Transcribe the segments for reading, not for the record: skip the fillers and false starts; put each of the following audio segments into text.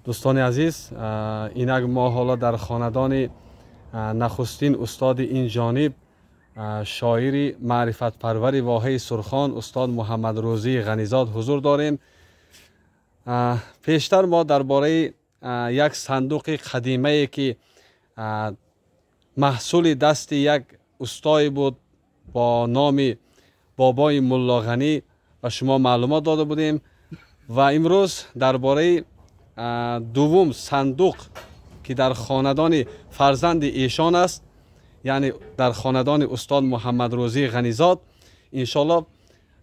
Дӯстони азиз, инак мо ҳоло дар хонадони нахустин устоди ин ҷониб, шоири маърифатпарвари воҳаи Сурхон, устод Муҳаммадрӯзии Ғанизод ҳузур дорем. Пештар мо дар бораи як сандуқи қадимае, ки маҳсули дасти як устое буд бо номи бобои Муллоғанӣ, ба шумо маълумот дода будем ва имрӯз дар бораи дуввум сандуқ, ки дар хонадони фарзанди эшон аст, яъне дар хонадони устод Муҳаммадрӯзии Ғанизод, иншоалло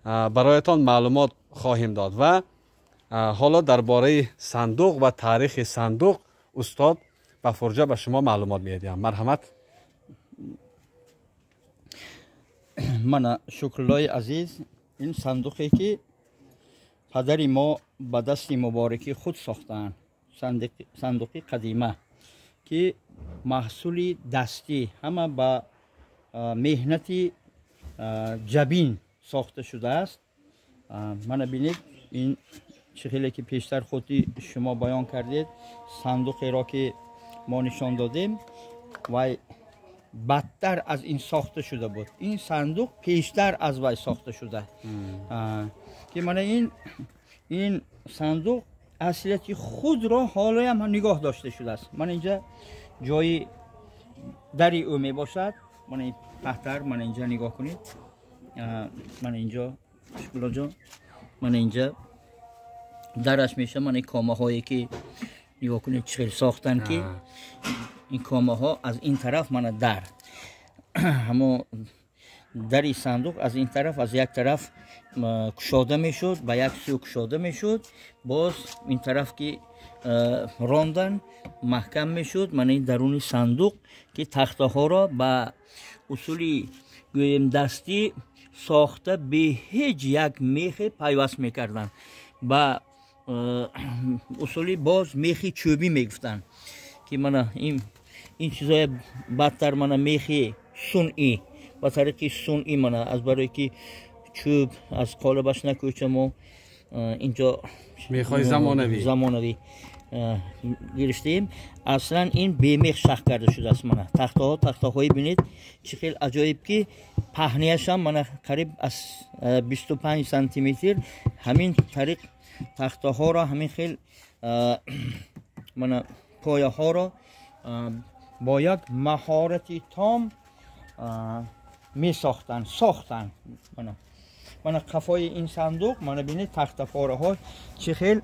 бароятон маълумот хоҳем дод. Ва ҳоло дар бораи сандуқ ва таърихи сандуқ устод ба фурҷа ба шумо маълумот медиҳам. Марҳамат. Мана, Шукруллои азиз, ин сандуқе, ки падари мо ба дасти муборакӣ худ сохтаанд, сандуқи қадима, ки маҳсули дастӣ, ҳама ба меҳнати ҷабин сохта шудааст. Мана бинед, ин чӣ хеле ки пештар худи шумо баён кардед, сандуқеро ки мо нишон додем, вай бадтар аз ин сохта шуда буд. Ин сандуқ пештар аз вай сохта шуда, ки мана ин сандуқ аслияти худро ҳолоям нигоҳ дошта шудааст. Мана инҷа ҷои дари ӯ мебошад. Мана ин паҳтар, мана инҷа нигоҳ кунед, мана инҷо, Шукуллоҷон, мана инҷа дараш меша. Мана ин комаҳое, ки нигоҳ кунед, чӣ хел сохтанд, ки ин комаҳо аз ин тараф, мана дар ҳамо дари сандуқ аз ин тараф, аз як тараф кушода мешуд, ба як сӯ кушода мешуд, боз ин тараф ки рондан, маҳкам мешуд. Мана ин даруни сандуқ, ки тахтаҳоро ба усули, гӯем, дастӣ сохта, бе ҳеҷ як мехе пайваст мекарданд, ба усули боз мехи чӯбӣ мегуфтанд, ки мана ин чизоя бадтар, мана мехи сунъӣ, ба тариқи сунъӣ, мана аз барое ки чӯб аз қолабаш накӯча, мо инҷо мехҳои замонавӣ замонавӣ гирифтем. Аслан ин бемех шах карда шудааст. Мана тахтаҳо, тахтаҳои бинед, чӣ хел аҷоиб, ки паҳнияшам мана қариб аз 25 сантиметр. Ҳамин тариқ тахтаҳоро, ҳамин хел мана пояҳоро бо як маҳорати том месохтанд, сохтанд. Мана қафои ин сандуқ, мана бинед, тахтапораҳо чӣ хел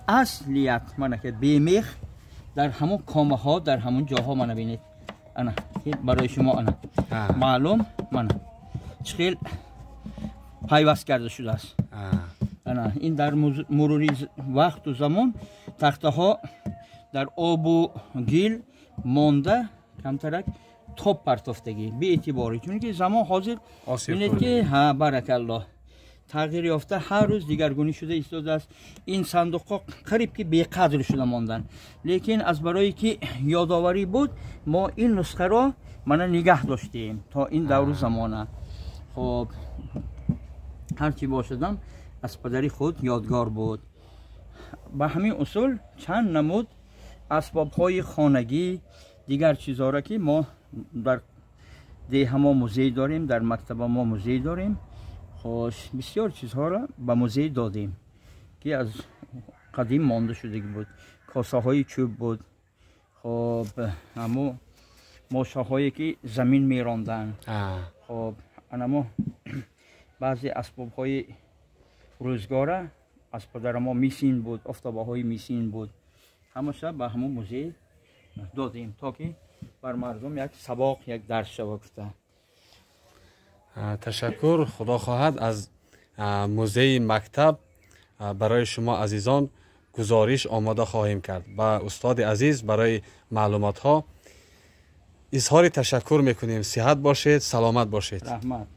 аслият, мана ки бемех дар ҳамон комаҳо, дар ҳамон ҷоҳо. Мана бинед, ана барои шумо ана маълум, мана чӣ хел пайваст карда шудааст. Ана ин дар мурури вақту замон тахтаҳо дар обу гил монда, камтарак тоб партофтагӣ, беэътиборӣ, чунки замон ҳозир бинед, ки ҳа, баракаллоҳ, тағйир ёфта, ҳар рӯз дигаргунӣ шуда истодааст. Ин сандуқҳо қариб ки беқадр шуда монданд, лекин аз барое ки ёдоварӣ буд, мо ин нусхаро мана нигаҳ доштем то ин давру замона. Хоб, ҳарчи бошадам, аз падари худ ёдгор буд. Ба ҳамин усул чанд намуд асбобҳои хонагӣ, дигар чизҳоро, ки мо дар деҳа мо музей дорем, дар мактаба мо музей дорем. Хош, бисёр чизҳоро ба музей додем, ки аз қадим монда шудагӣ буд. Косаҳои чӯб буд, хоб, ҳамо мошаҳое, ки замин меронданд, хоб, анамо баъзе асбобҳои рӯзгора аз падарамо мисин буд, офтобаҳои мисин буд. Ҳамаша ба ҳамон музей додем, то ки бар мардум як сабоқ, як дарс шава гуфта. Ташаккур. Худо хоҳад, аз музеи мактаб барои шумо азизон гузориш омода хоҳем кард. Ба устоди азиз барои маълумотҳо изҳори ташаккур мекунем. Сиҳат бошед, саломат бошед. Раҳмат.